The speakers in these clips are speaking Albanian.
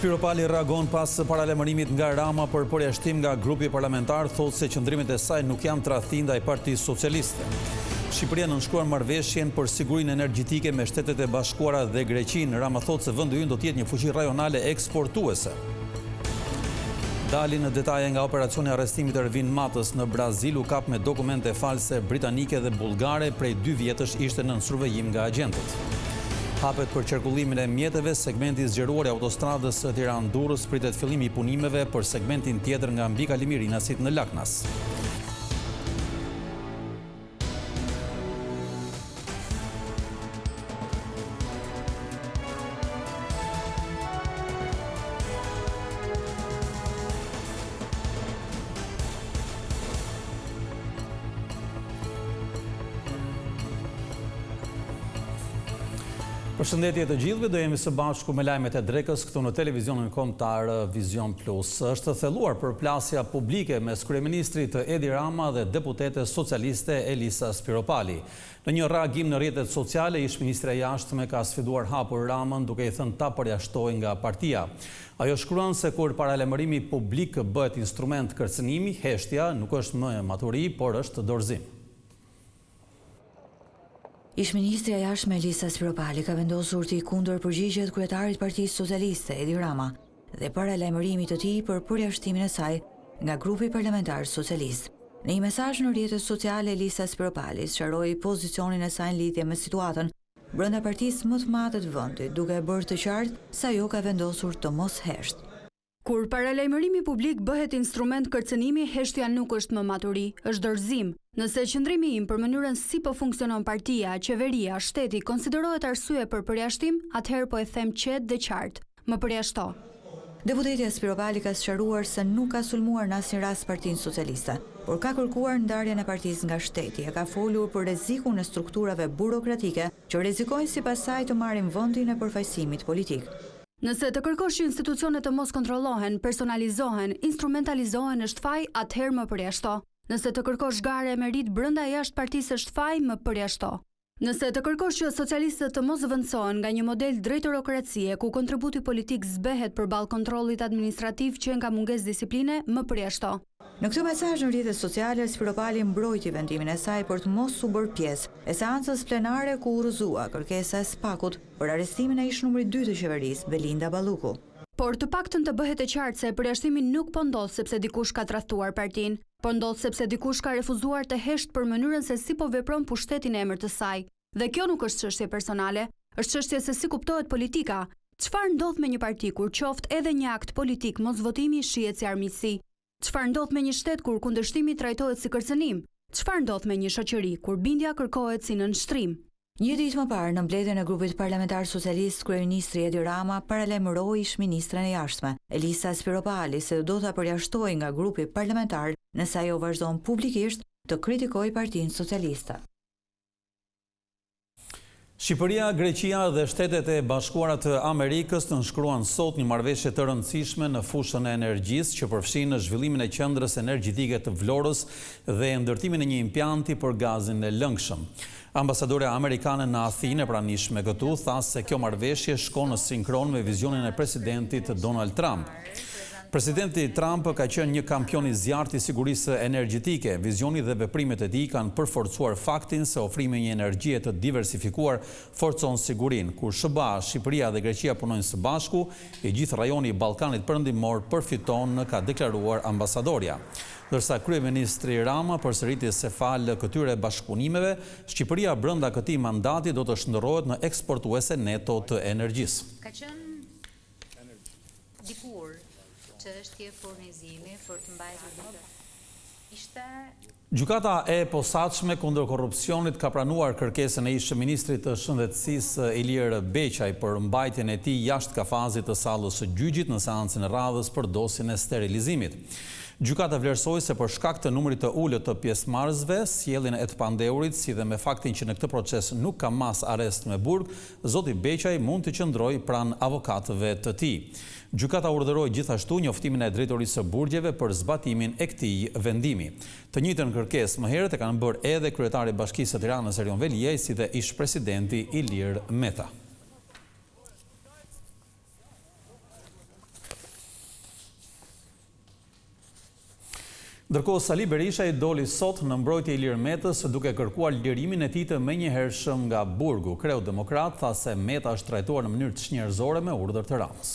Spiropali reagon pas paralajmërimit nga Rama për përjashtim nga grupi parlamentar, thotë se qëndrimet e saj nuk janë tradhti ndaj Partisë Socialiste. Shqipëria nënshkruan marrëveshjen për sigurinë energjetike me Shtetet e Bashkuara dhe Greqinë. Rama thotë se vendi ynë do të jetë një fuqi rajonale eksportuese. Dalin detaje nga operacioni i arrestimit të Ervin Matës në Brazil u kap me dokumente false britanike dhe bullgare prej dy vjetësh ishte nën survejim nga agjentët. Hapet për qarkullimin e mjeteve segmenti i zgjeruar i autostradës Tiranë-Durrës pritet fillimi i punimeve për segmentin tjetër nga mbikalimi i Rinasit në Laknas. Përshëndetje të gjithëve, do jemi së bashku me lajmet e drekës këtu në televizionin kombëtar Vizion Plus. Është thelluar përplasja publike mes kryeministrit Edi Rama dhe deputetes socialiste Elisa Spiropali. Në një reagim në rrjetet sociale, ish-ministrja e Jashtme ka sfiduar hapur Ramën duke i thënë ta përjashtojë nga partia. Ajo shkruan se kur paralajmërimi publik bëhet instrument kërcënimi, heshtja nuk është më maturi, por është dorëzim. Ish-ministrja e Jashtme Elisa Spiropali ka vendosur t'i kundërpërgjigjet kryetarit të Partisë Socialiste, Edi Rama, dhe paralajmërimit të tij për përjashtimin e saj nga grupi parlamentar socialist. Në një mesazh në rrjetet sociale, Elisa Spiropali sqaroi pozicionin e saj në lidhje me situatën brenda partisë më të madhe të vendit, duke e bërë të qartë se ajo ka vendosur të mos heshtë. Kur paralajmërimi publik bëhet instrument kërcënimi, heshtja nuk është më maturi, është dorëzim. Nëse qëndrimi im për mënyrën si po funksionon partia, qeveria, shteti konsiderohet arsye për përjashtim, atëherë po e them qetë dhe qartë, më përjashto. Deputetja Spiropali ka sqaruar se nuk ka sulmuar në asnjë rast Partinë Socialiste, por ka kërkuar ndarjen e partisë nga shteti e ka folur për rrezikun e strukturave burokratike që rrezikojnë sipas saj të marrin vendin e përfaqësimit politik. Nëse të kërkosh që institucionet të mos kontrollohen, personalizohen, instrumentalizohen është faj, atëherë më përjashto. Nëse të kërkosh garë e meritë brenda e jashtë partisë është faj, më përjashto. Nëse të kërkosh që socialistët të mos zëvendësohen nga një model drejtorokracie ku kontributi politik zbehet përballë kontrollit administrativ që nga mungesë disipline, më përjashto. Në këtë mesazh në rrjetet sociale, Spiropali mbrojti vendimin e saj për të mos u bërë pjesë e seancës plenare ku u rrëzua kërkesa e SPAK-ut për arrestimin e ish-numrit dy të qeverisë, Belinda Balluku. Por të paktën të bëhet e qartë se përjashtimi nuk po ndodh sepse dikush ka tradhtuar partinë, po ndodh sepse dikush ka refuzuar të heshtë për mënyrën se si po vepron pushteti në emër të saj. Dhe kjo nuk është çështje personale, është çështje se si kuptohet politika. Çfarë ndodh me një parti kur qoftë edhe një akt politik mosvotimi shihet si armiqësi? Çfarë ndodh me një shtet kur kundërshtimi trajtohet si kërcënim? Çfarë ndodh me një shoqëri kur bindja kërkohet si nënshtrim? Një ditë më parë, në mbledhjen e grupit parlamentar socialist, kryeministri Edi Rama paralajmëroi ish-ministren e Jashtme, Elisa Spiropali se do ta përjashtojë nga grupi parlamentar nëse ajo vazhdon publikisht të kritikojë Partinë Socialiste. Shqipëria, Greqia dhe Shtetet e Bashkuara të Amerikës nënshkruan sot një marrëveshje të rëndësishme në fushën e energjisë që përfshin zhvillimin e qendrës energjetike të Vlorës dhe ndërtimin e një impianti për gazin e lëngshëm. Ambasadorja amerikane në Athinë e pranishme këtu tha se kjo marrëveshje shkon në sinkron me vizionin e presidentit Donald Trump. Presidenti Trump ka qenë një kampion i zjarrtë i sigurisë energjetike. Vizioni dhe veprimet e tij kanë përforcuar faktin se ofrimi i një energjie të diversifikuar forcon sigurinë. Kur SHBA, Shqipëria dhe Greqia punojnë së bashku, i gjithë rajoni i Ballkanit Perëndimor përfiton, ka deklaruar ambasadorja. Ndërsa kryeministri Rama përsëriti se falë këtyre bashkëpunimeve, Shqipëria brenda këtij mandati do të shndërrohet në eksportuese neto të energjisë. Ka qenë dikur çështje furnizimi për të mbajtur dikë. Ishte Gjykata e Posaçme kundër Korrupsionit ka pranuar kërkesën e ish-ministrit të Shëndetësisë Ilir Beqaj për mbajtjen e tij jashtë kafazit të sallës së gjyqit në seancën e radhës për dosjen e sterilizimit. Gjykata vlerësoi se për shkak të numrit të ulët të pjesëmarrësve, sjelljen e të pandehurit si dhe me faktin që në këtë proces nuk ka masë arrest me burg, Zoti Beqaj mund të qëndrojë pranë avokatëve të tij. Gjykata urdhëroi gjithashtu njoftimin e Drejtorisë së Burgjeve për zbatimin e këtij vendimi. Të njëjtën kërkesë më herët e kanë bërë edhe kryetari i Bashkisë së Tiranës Erion Veliaj si dhe ish-presidenti Ilir Meta. Ndërkohë Sali Berisha i doli sot në mbrojtje Ilir Metës duke kërkuar lirimin e tij të menjëhershëm nga burgu. Kreu demokrat tha se Meta është trajtuar në mënyrë çnjerëzore me urdhër të Ramës.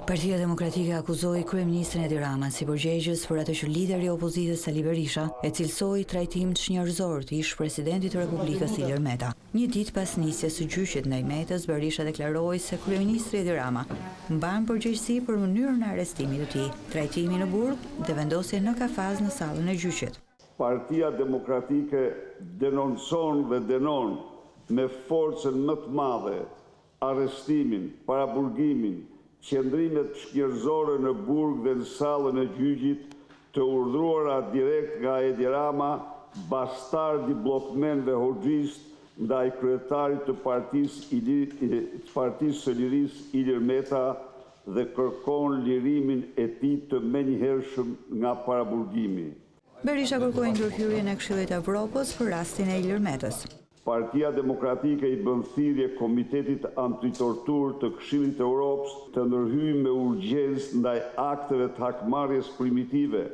Partia Demokratike akuzoi kryeministrin Edi Rama si përgjegjës për atë që lideri i opozitës Sali Berisha e cilësoi trajtim çnjerëzor të ish-presidentit të Republikës Ilir Meta. Një ditë pas nisjes së gjyqit ndaj Metës, Berisha deklaroi se kryeministri Edi Rama mban përgjegjësi për mënyrën e arrestimit të tij, trajtimin në burg dhe vendosjen në kafaz në sallën e gjyqit. Partia Demokratike denoncon dhe dënon me forcën më të madhe arrestimin, paraburgimin, qëndrimet çnjerëzore në burg dhe në sallën e gjyqit, të urdhëruara direkt nga Edi Rama, bastard i bllokmenëve hoxhistë ndaj kryetarit të Partisë Partisë së Lirisë Ilir Meta dhe kërkon lirimin e tij të menjëhershëm nga paraburgimi. Berisha kërkoi ndërhyrjen e Këshillit të Evropës për rastin e Ilir Metës. Partia Demokratike i bën thirrje Komitetit Antitorturë të Këshillit të Europës të ndërhyjë me urgjencë ndaj akteve të hakmarrjes primitive,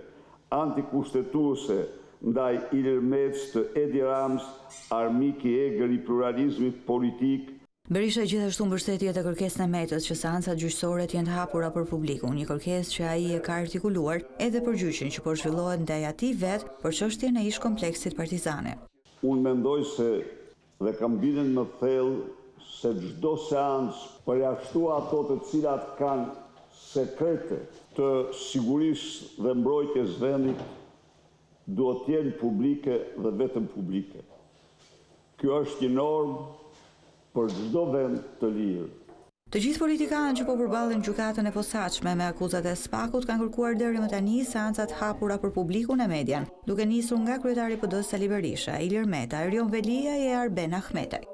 antikushtetuese ndaj Ilir Metës të Edi Ramës, armik i egër i pluralizmit politik, Berisha gjithashtu mbështeti edhe kërkesën e Metës që seancat gjyqësore të jenë të hapura për publikun, një kërkesë që ai e ka artikuluar edhe për gjyqin që po zhvillohet ndaj atij vetë për çështjen e ish-kompleksit Partizani. Unë mendoj se dhe kam bindjen më të thellë se çdo seancë, përjashtu ato të cilat kanë sekrete të sigurisë dhe mbrojtjes vendit, duhet të jenë publike dhe vetëm publike. Kjo është një normë për çdo vend të lirë. Të gjithë politikanët që po përballen në Gjykatën e Posaçme me akuzat e SPAK-ut kanë kërkuar deri më tani seanca të hapura për publikun e median, duke nisur nga kryetari i PD-së Sali Berisha, Ilir Meta, Erion Veliaj e Arben Ahmetaj.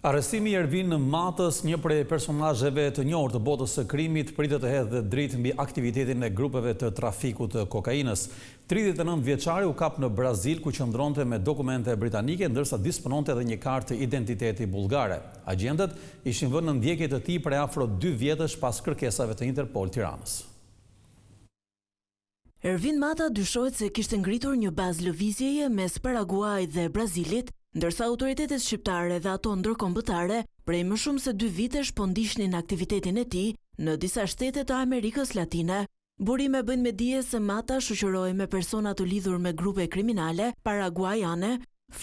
Arrestimi i Ervin Matës, një prej personazheve të njohur të botës së krimit, pritet të hedhë dritë mbi aktivitetin e grupeve të trafikut të kokainës. 39 vjeçari u kap në Brazil ku qëndronte me dokumente britanike, ndërsa dispononte edhe një kartë identiteti bullgare. Agjentët ishin vënë në ndjekje të tij prej afro dy vjetësh pas kërkesave të Interpol Tiranës. Ervin Mata dyshohet se kishte ngritur një bazë lëvizjeje mes Paraguait dhe Brazilit, ndërsa autoritetet shqiptare dhe ato ndërkombëtare prej më shumë se dy vitesh po ndiqnin aktivitetin e tij në disa shtete të Amerikës Latine. Burime bëjnë me dije se Mata shoqërohej me persona të lidhur me grupe kriminale paraguajane,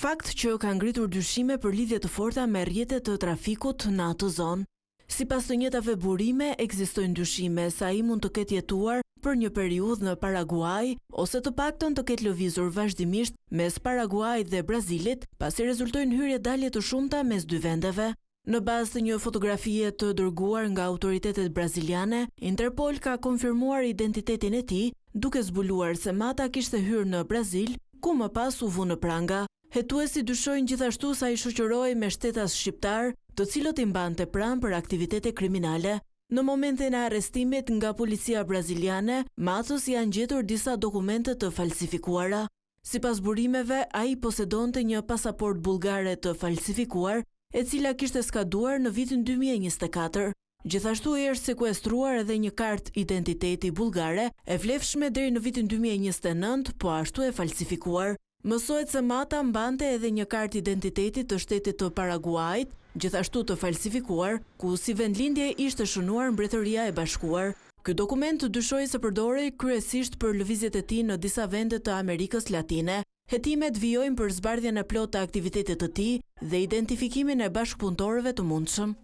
fakt që ka ngritur dyshime për lidhje të forta me rrjete të trafikut në atë zonë. Sipas të njëjtave burime, ekzistojnë dyshime se ai mund të ketë jetuar për një periudhë në Paraguaj ose të paktën të ketë lëvizur vazhdimisht mes Paraguajit dhe Brazilit, pasi rezultojnë hyrje-dalje të shumta mes dy vendeve. Në bazë të një fotografie të dërguar nga autoritetet braziliane, Interpol ka konfirmuar identitetin e tij, duke zbuluar se Mata kishte hyrë në Brazil, ku më pas u vu në pranga. Hetuesit dyshojnë gjithashtu se ai shoqërohej me shtetas shqiptarë, të cilët i mbante pranë për aktivitete kriminale. Në momentin e arrestimit nga policia braziliane, Matës i janë gjetur disa dokumente të falsifikuara. Sipas burimeve, ai posedonte një pasaportë bullgare të falsifikuar, e cila kishte skaduar në vitin 2024. Gjithashtu i është sekuestruar edhe një kartë identiteti bullgare, e vlefshme deri në vitin 2029, po ashtu e falsifikuar. Mësohet se Mata mbante edhe një kartë identiteti të shtetit të Paraguait, gjithashtu të falsifikuar, ku si vendlindje ishte shënuar Mbretëria e Bashkuar. Ky dokument dyshohej se përdorej kryesisht për lëvizjet e tij në disa vende të Amerikës Latine. Hetimet vijojnë për zbardhjen e plotë të aktivitetit të tij dhe identifikimin e bashkëpunëtorëve të mundshëm.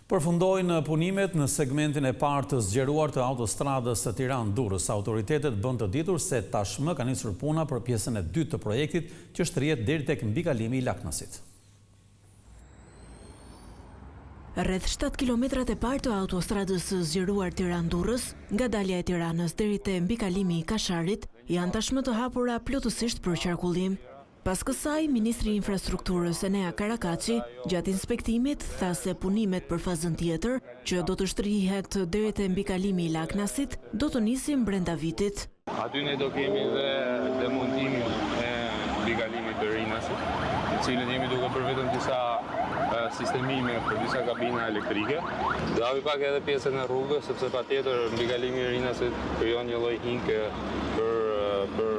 Përfundojnë punimet në segmentin e parë të zgjeruar të autostradës Tiranë-Durrës. Autoritetet bënë të ditur se tashmë ka nisur puna për pjesën e dytë të projektit që shtrihet deri tek mbikalimi i Laknasit. Rreth 7 kilometrat e parë të autostradës së zgjeruar Tiranë-Durrës, nga dalja e Tiranës deri te mbikalimi i Kasharit, janë tashmë të hapura plotësisht për qarkullim. Pas kësaj, ministri i Infrastrukturës, Enea Karakaçi, gjatë inspektimit, tha se punimet për fazën tjetër, që do të shtrihet deri te mbikalimi i Laknasit, do të nisin brenda vitit. Aty ne do kemi dhe demontimin e mbikalimit. të Rinasit, në cilin jemi duke bërë vetëm disa sistemime për disa kabina elektrike. Do hapi pak edhe pjesën e rrugës, sepse patjetër mbikalimi i Rinasit krijon një lloj hinke për për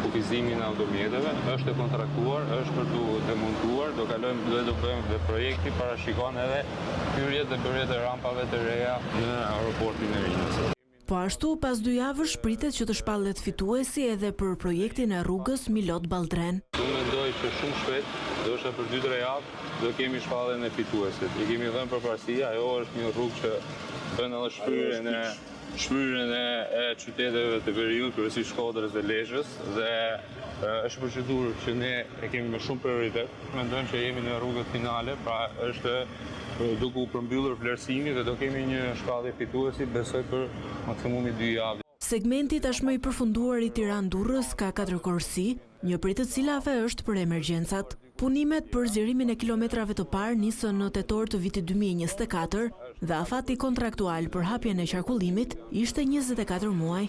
kufizimin e automjeteve. Është e kontraktuar, është për t'u demontuar, do kalojmë dhe do bëjmë dhe projekti parashikon edhe hyrjet dhe bërjet e rampave të reja në aeroportin e Rinasit. Po ashtu, pas dy javësh pritet që të shpallet fituesi edhe për projektin e rrugës Milot-Balldren. Unë mendoj që shumë shpejt, ndoshta për dy-tre javë, do kemi shpalljen e fituesit. I kemi dhënë përparësi, ajo është një rrugë që bën edhe shfryrjen e shfryrjen e e qyteteve të veriut, kryesisht Shkodrës dhe Lezhës dhe është procedurë që ne e kemi me shumë prioritet. Mendojmë që jemi në rrugët finale, pra është duke u përmbyllur vlerësimi dhe do kemi një shpallje fituesi, besoj për maksimumi dy javë. Segmenti tashmë i përfunduar i Tiranë-Durrës ka katër korsi, një prej të cilave është për emergjencat. Punimet për zgjerimin e kilometrave të parë nisën në tetor të vitit 2024 dhe afati kontraktual për hapjen e qarkullimit ishte 24 muaj.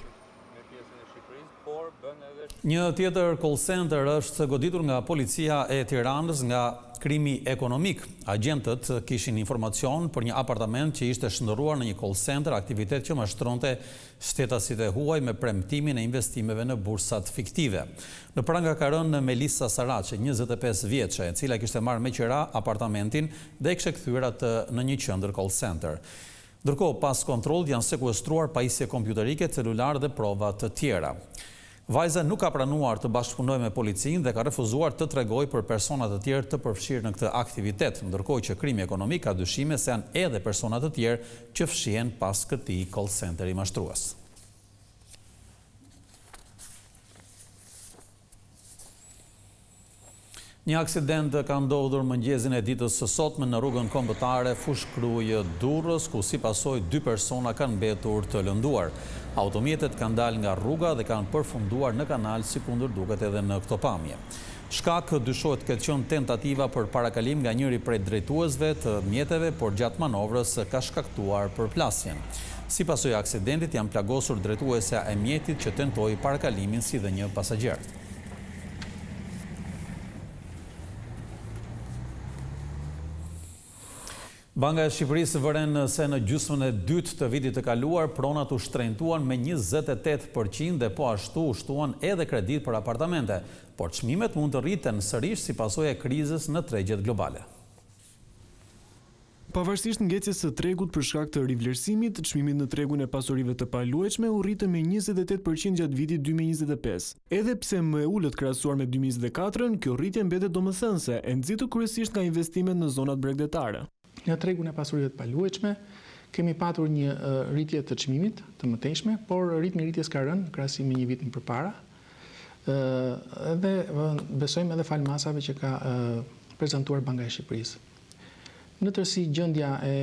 Një tjetër call center është goditur nga policia e Tiranës nga krimi ekonomik. Agjentët kishin informacion për një apartament që ishte shndërruar në një call center, aktivitet që mashtronte shtetasit e huaj me premtimin e investimeve në bursat fiktive. Në pranga ka rënë Melisa Saraçi, 25 vjeçe, e cila kishte marrë me qira apartamentin dhe e kishte kthyer atë në një qendër call center. Ndërkohë, pas kontrollit janë sekuestruar pajisje kompjuterike, celularë dhe prova të tjera. Vajza nuk ka pranuar të bashkëpunojë me policinë dhe ka refuzuar të tregojë për persona të tjerë të përfshirë në këtë aktivitet, ndërkohë që krimi ekonomik ka dyshime se janë edhe persona të tjerë që fshihen pas këtij call centeri mashtrues. Një aksident ka ndodhur mëngjesin e ditës së sotme në rrugën kombëtare Fushë-Krujë-Durrës, ku si pasojë dy persona kanë mbetur të lënduar. Automjetet kanë dalë nga rruga dhe kanë përfunduar në kanal sikundër duket edhe në këto pamje. Shkak dyshohet të ketë qenë tentativa për parakalim nga njëri prej drejtuesve të mjeteve, por gjatë manovrës ka shkaktuar përplasjen. Si pasojë e aksidentit janë plagosur drejtuesja e mjetit që tentoi parakalimin si dhe një pasagjer. Banka e Shqipërisë vëren se në gjysmën e dytë të vitit të kaluar pronat u shtrenjtuan me 28 për qind dhe po ashtu u shtuan edhe kreditë për apartamente, por çmimet mund të rriten sërish si pasojë e krizës në tregjet globale. Pavarësisht ngecjes së tregut për shkak të rivlerësimit, çmimet në tregun e pasurive të paluajtshme u rritën me 28 për qind gjatë vitit 2025. Edhe pse më e ulët krahasuar me 2024-ën, kjo rritje mbetet domethënëse, e nxitur kryesisht nga investimet në zonat bregdetare. Në tregun e pasurive të paluajtshme kemi patur një rritje të çmimit të mëtejshme, por ritmi i rritjes ka rënë në krahasim me një vit më përpara. Dhe besojmë edhe falë masave që ka prezantuar Banka e Shqipërisë. Në tërësi gjendja e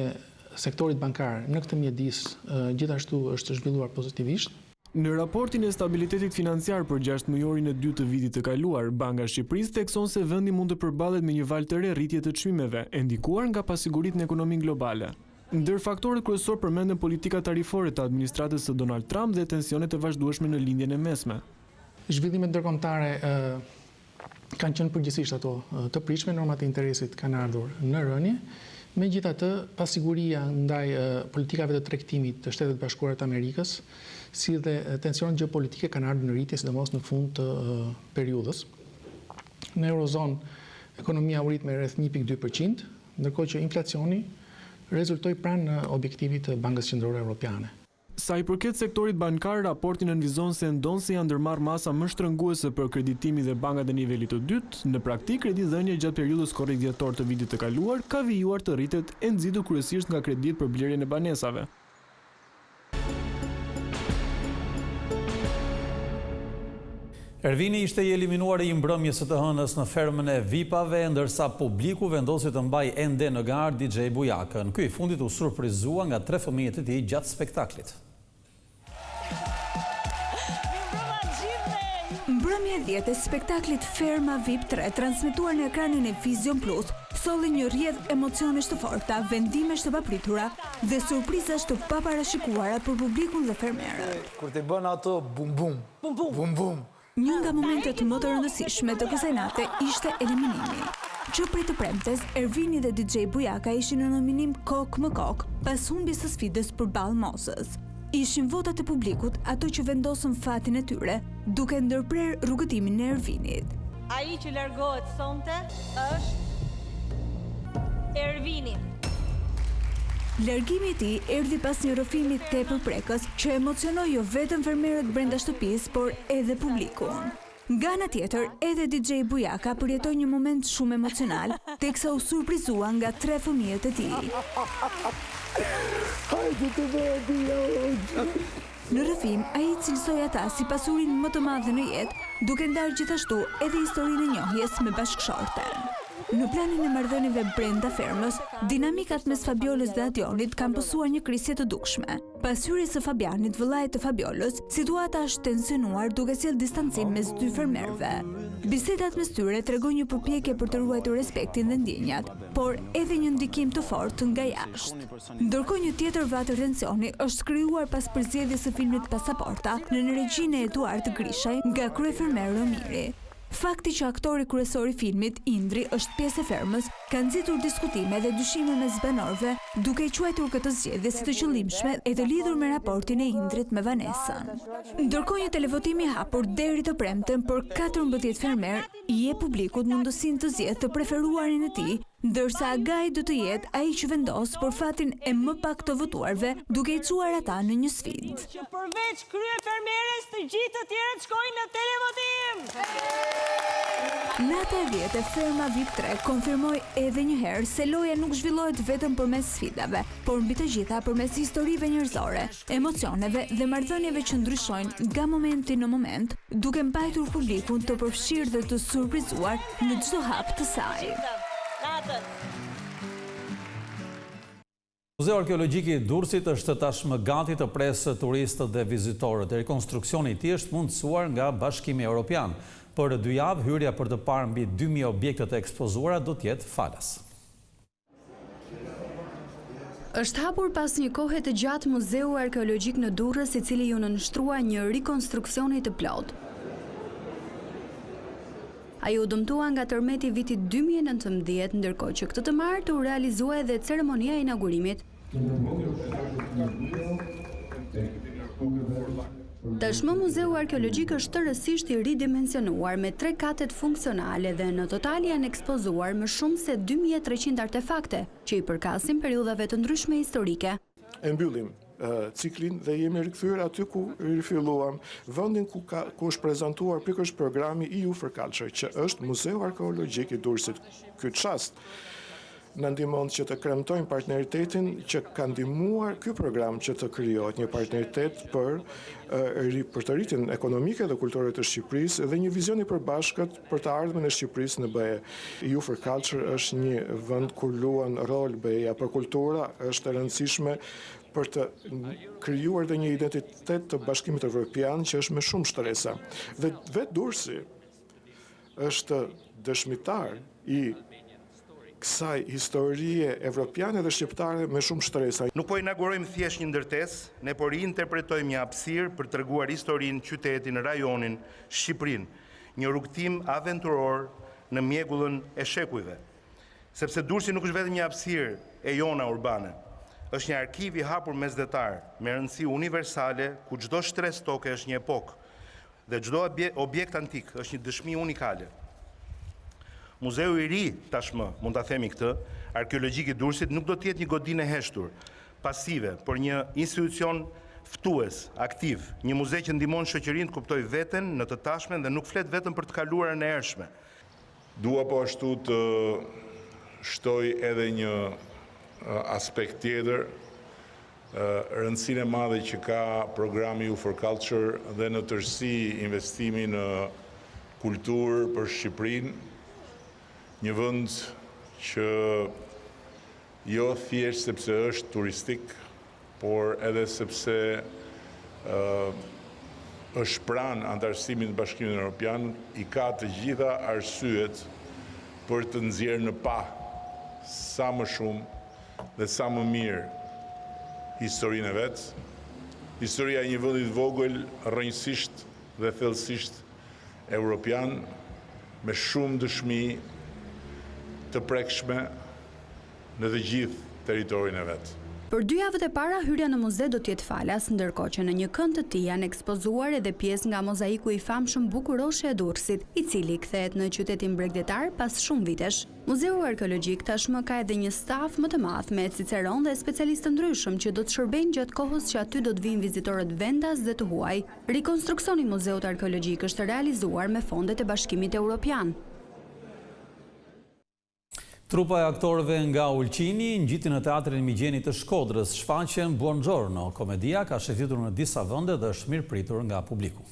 sektorit bankar në këtë mjedis gjithashtu është zhvilluar pozitivisht. Në raportin e stabilitetit financiar për gjashtëmujorin e dytë të vitit të kaluar, Banka e Shqipërisë thekson se vendi mund të përballet me një valë të re rritje të çmimeve, e ndikuar nga pasiguritë në ekonominë globale. Ndër faktorët kryesorë përmenden politikat tarifore të administratës së Donald Trump dhe tensionet e vazhdueshme në Lindjen e Mesme. Zhvillimet ndërkombëtare kanë qenë përgjithësisht ato të pritshme, normat e interesit kanë ardhur në rënie. Megjithatë, pasiguria ndaj politikave të tregtimit të Shteteve të Bashkuara të Amerikës, si dhe tensionet gjeopolitike kanë ardhur në rritje, sidomos në fund të periudhës. Në Eurozonë, ekonomia u rrit me rreth 1.2%, ndërkohë që inflacioni rezultoi pranë objektivit të Bankës Qendrore Evropiane. Sa i përket sektorit bankar, raporti nënvizon se ndonëse janë ndërmarrë masa më shtrënguese për kreditimin dhe bankat e nivelit të dytë, në praktikë kredidhënia gjatë periudhës korrik-dhjetor të vitit të kaluar ka vijuar të rritet e nxitur kryesisht nga kreditë për blerjen e banesave. Ervini ishte i eliminuari i mbrëmjes së të hënës në fermën e Vipave, ndërsa publiku vendosi të mbajë ende në garë DJ Bujakën. Ky i fundit u surprizua nga tre fëmijët e tij gjatë spektaklit. Mbrëmja e djeshme e spektaklit Ferma VIP 3, transmetuar në ekranin e Vision Plus, solli një rrjedhë emocionesh të forta, vendimesh të papritura dhe surprizash të paparashikuara për publikun dhe fermerët. Kur t'i bën ato bum bum, bum bum, bum bum. Një nga momentet më të rëndësishme të kësaj nate ishte eliminimi. Që prej të premtes, Ervini dhe DJ Bujaka ishin në nominim kokë më kokë, pas humbjes së sfidës përballë Mozës. Ishin votat e publikut ato që vendosën fatin e tyre, duke ndërprerë rrugëtimin e Ervinit. Ai që largohet sonte është Ervini. Largimi i tij erdhi pas një rrëfimi tepër prekës që emocionoi jo vetëm fermerët brenda shtëpisë, por edhe publikun. Nga ana tjetër, edhe DJ Bujaka përjetoi një moment shumë emocional, teksa u surprizua nga tre fëmijët e tij. Në rrëfim, ai i cilësoi ata si pasurinë më të madhe në jetë, duke ndarë gjithashtu edhe historinë e njohjes me bashkëshorten. Në planin e marrëdhënieve brenda fermës, dinamikat mes Fabiolës dhe Adionit kanë pësuar një krisje të dukshme. Pas hyrjes së Fabianit, vëllait të Fabiolës, situata është tensionuar duke sjellë distancim mes dy fermerëve. Bisedat mes tyre tregojnë një përpjekje për të ruajtur respektin dhe ndjenjat, por edhe një ndikim të fortë nga jashtë. Ndërkohë një tjetër vatër tensioni është krijuar pas përzgjedhjes së filmit Pasaporta nën regjinë e Eduard Grishaj nga kryefermer Romiri. Fakti që aktori kryesor i filmit, Indri, është pjesë e fermës, ka nxitur diskutime dhe dyshime mes banorëve, duke e quajtur këtë zgjedhje si të qëllimshme e të lidhur me raportin e Indrit me Vanesën. Ndërkohë një televotim i hapur deri të premten për 14 fermerë i jep publikut mundësinë të zgjedhë të preferuarin e tij Ndërsa Agai do të jetë ai që vendos për fatin e më pak të votuarve, duke i çuar ata në një sfidë. Që përveç kryefermeres të gjithë të tjerët shkojnë në televotim! Nata e dhjetë e Ferma Vip 3 konfirmoi edhe një herë se loja nuk zhvillohet vetëm përmes sfidave, por mbi të gjitha përmes historive njerëzore, emocioneve dhe marrëdhënieve që ndryshojnë nga momenti në moment, duke mbajtur publikun të përfshirë dhe të surprizuar në çdo hap të saj. Muzeu Arkeologjik i Durrësit është tashmë gati të presë turistët dhe vizitorët. Rikonstruksioni i tij është mundësuar nga Bashkimi Europian. Për dy javë, hyrja për të parë mbi 2000 objekte të ekspozuara do të jetë falas. Është hapur pas një kohe të gjatë Muzeu Arkeologjik në Durrës i cili iu nënshtrua një rikonstruksioni të plotë. Ai u dëmtua nga tërmeti i vitit 2019, ndërkohë që këtë të martë u realizua edhe ceremonia e inaugurimit. Tashmë Muzeu Arkeologjik është tërësisht i ridimensionuar me tre katet funksionale dhe në total janë ekspozuar më shumë se 2300 artefakte që i përkasin periudhave të ndryshme historike. E mbyllim ciklin dhe jemi rikthyer aty ku rifilluam, vendin ku ka ku është prezantuar pikërisht programi EU for Culture, që është Muzeu Arkeologjik i Durrësit. Ky çast na ndihmon që të kremtojmë partneritetin që ka ndihmuar ky program që të krijohet një partneritet për për të rritjen ekonomike dhe kulturore të Shqipërisë dhe një vizion i përbashkët për të ardhmen e Shqipërisë në BE. EU for Culture është një vend ku luan rol BE-ja, por kultura është e rëndësishme për të krijuar dhe një identitet të Bashkimit Evropian që është me shumë shtresa. Dhe vetë Durrësi është dëshmitar i kësaj historie evropiane dhe shqiptare me shumë shtresa. Nuk po inaugurojmë thjesht një ndërtesë, ne po riinterpretojmë një hapësirë për të treguar historinë, qytetin, rajonin, Shqipërinë, një rrugëtim aventuror në mjegullën e shekujve. Sepse Durrësi nuk është vetëm një hapësirë e jona urbane, është një arkiv i hapur mesdhetar, me rëndësi universale, ku çdo shtresë toke është një epokë, Dhe çdo objekt antik është një dëshmi unikale. Muzeu i ri, tashmë, mund ta themi këtë, arkeologjik i Durrësit nuk do të jetë një godinë e heshtur, pasive, por një institucion ftues, aktiv, një muze që ndihmon shoqërinë të kuptojë veten në të tashmen dhe nuk flet vetëm për të kaluarën e hershme. Dua po ashtu të shtoj edhe një aspekt tjetër, Rëndësinë e madhe që ka programi EU for Culture dhe në tërësi investimi në kulturë për Shqipërinë, një vend që jo thjesht sepse është turistik, por edhe sepse është pranë anëtarësimit në Bashkimin Europian, i ka të gjitha arsyet për të nxjerrë në pah sa më shumë dhe sa më mirë historinë e vet. Historia e një vendi të vogël rrënjësisht dhe thellësisht. Europian me shumë dëshmi të prekshme në të gjithë territorin e vet. Për dy javët e para hyrja në muze do të jetë falas, ndërkohë që në një kënd të tij janë ekspozuar edhe pjesë nga mozaiku i famshëm Bukuroshja e Durrësit, i cili kthehet në qytetin bregdetar pas shumë vitesh. Muzeu Arkeologjik tashmë ka edhe një staf më të madh me ciceronë dhe specialistë të ndryshëm që do të shërbejnë gjatë kohës që aty do të vijnë vizitorët vendas dhe të huaj. Rikonstruksioni i Muzeut Arkeologjik është realizuar me fondet e Bashkimit Europian. Trupa e aktorëve nga Ulqini ngjiti në Teatrin Migjeni të Shkodrës shfaqjen Buongiorno. Komedia ka shëtitur në disa vende dhe është mirëpritur nga publiku.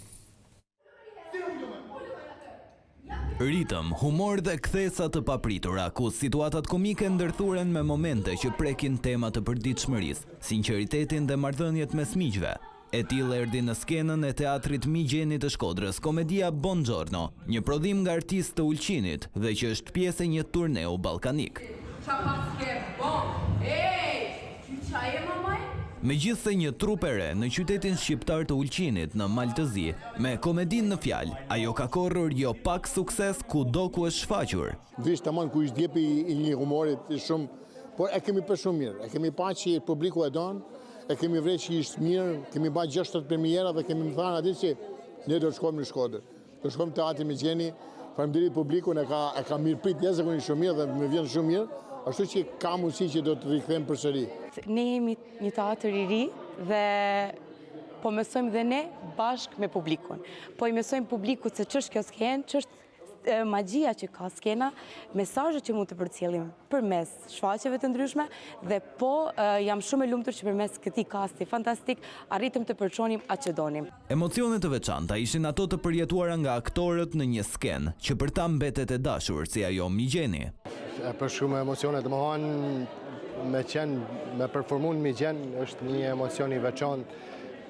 Ritëm, humor dhe kthesa të papritura, ku situatat komike ndërthuren me momente që prekin tema të përditshmërisë, sinqeritetin dhe marrëdhëniet mes miqve. E tillë erdhi në skenën e Teatrit Migjeni të Shkodrës komedia Bongiorno, një prodhim nga artistë të Ulqinit dhe që është pjesë e një turneu ballkanik. Megjithëse një trupë e re në qytetin shqiptar të Ulqinit në Mal të Zi, me komedinë në fjalë, ajo ka korrur jo pak sukses kudo ku është shfaqur. Vish tamam ku ishte djepi i një humorit shumë, por e kemi pa shumë mirë, e kemi pa që publiku e don, E kemi vrejt që ishte mirë, kemi ba 6-7 premiera dhe kemi më thanë aty që ne do të shkojmë në Shkodër. Do të shkojmë teatri Migjeni, faleminderit publikun e ka, e ka mirëprit jashtëzakonisht shumë mirë dhe më vjen shumë mirë, ashtu që ka mundësi që do të rikthehemi përsëri. Ne jemi një teatër i ri dhe po mësojmë dhe ne bashkë me publikun. Po i mësojmë publikut se ç'është kjo skenë, ç'është magjia që ka skena, mesazhet që mund të përcjellim përmes shfaqjeve të ndryshme dhe po jam shumë e lumtur që përmes këtij kasti fantastik arritëm të përçonim atë që donim. Emocione të veçanta ishin ato të përjetuara nga aktorët në një skenë, që për ta mbetet e dashur, si ajo Migjeni. E për shumë emocione, domethënë me qenë, me performu në Migjen është një emocion i veçantë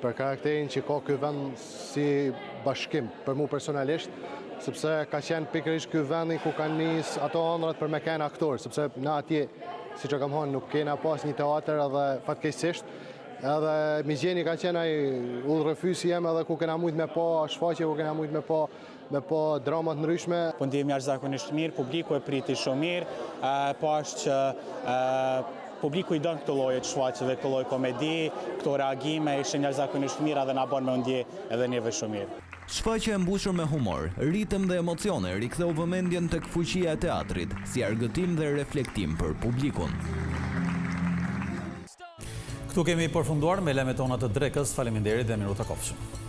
për karakterin që ka ky vend si bashkim, për mu personalisht, sepse ka qenë pikërisht ky vendi ku kanë nis ato ëndrrat për me qenë aktor, sepse na atje, siç e kam thonë, nuk kena pas një teatër edhe fatkeqësisht, edhe Migjeni ka qenë ai udhërrëfyesi jem edhe ku kena mujt me pa shfaqje, ku kena mujt me pa me pa drama të ndryshme. Po ndihemi jashtëzakonisht mirë, publiku e priti shumë mirë, pashë që publiku i don këto lloje të shfaqjeve, këto lloje komedi, këto reagime ishin jashtëzakonisht mira dhe na bën me u ndje edhe neve shumë mirë. Shfaqja e mbushur me humor, ritëm dhe emocione riktheu vëmendjen tek fuqia e teatrit, si argëtim dhe reflektim për publikun. Këtu kemi përfunduar me lajmet tona të drekës, faleminderit dhe mirutakofshim.